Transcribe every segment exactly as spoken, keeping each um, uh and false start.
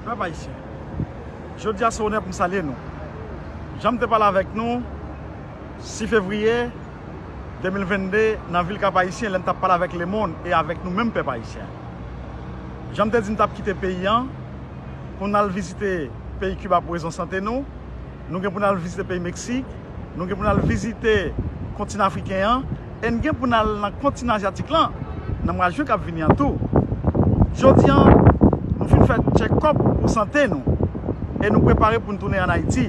Pèp ayisyen, jodi a se onè pou m salye nou. Jan m te pale avèk nou sis fevriye de mil vennde nan vil Kap Ayisyen, lè n t ap pale avèk lemonn e avèk nou menm pèp ayisyen. Jan m te di n t ap kite peyi an pou n al vizite peyi Kiba pou rezon sante nou, nou gen pou n al vizite peyi Meksik, nou gen pou n al vizite kontinan afriken an, e n gen pou n al nan kontinan azyatik lan nan mwa jen k ap vini an tou. Jodi an, nou fin fè tchèkòp pou sante nou, e nou prepare pou n tounen ann Ayiti.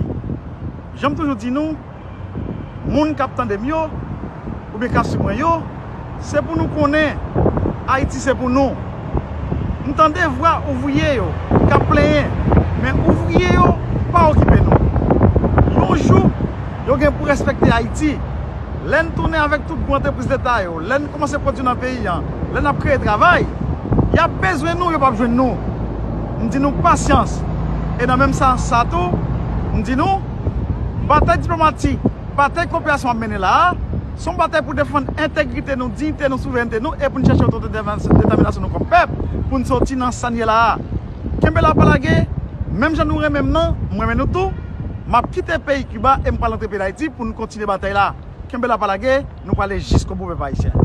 Jan m toujou di nou, moun k ap tande m yo, oubyen k ap swiv mwen yo, se pou nou konnen Ayiti se pou nou. M tande vwa ouvriye yo k ap plenyen, men ouvriye yo pa okipe nou. Yon jou, yo gen pou respekte Ayiti. Lè n tounen avèk tout gwo antrepriz leta yo, lè n kòmanse pwodui nan peyi an, lè n ap kreye travay, y ap bezwen nou, yo p ap jwenn nou. M di nou pasyans. E nan menm sans sa tou, m di nou, batay diplomatik, batay koperasyon ap mennen la a, se yon batay pou defann entegrite nou, diyite nou, souverènte nou, e pou n chèche otodetèminasyon nou kòm pèp, pou n soti nan sa n ye la a. Kenbe la pa lage, menm jan nou renmen m nan, m renmen nou tou. M ap kite peyi Kiba e m pral rantre peyi Dayiti pou n kontinye batay la. Kenbe la pa lage, nou prale jiskobou pèp ayisyen.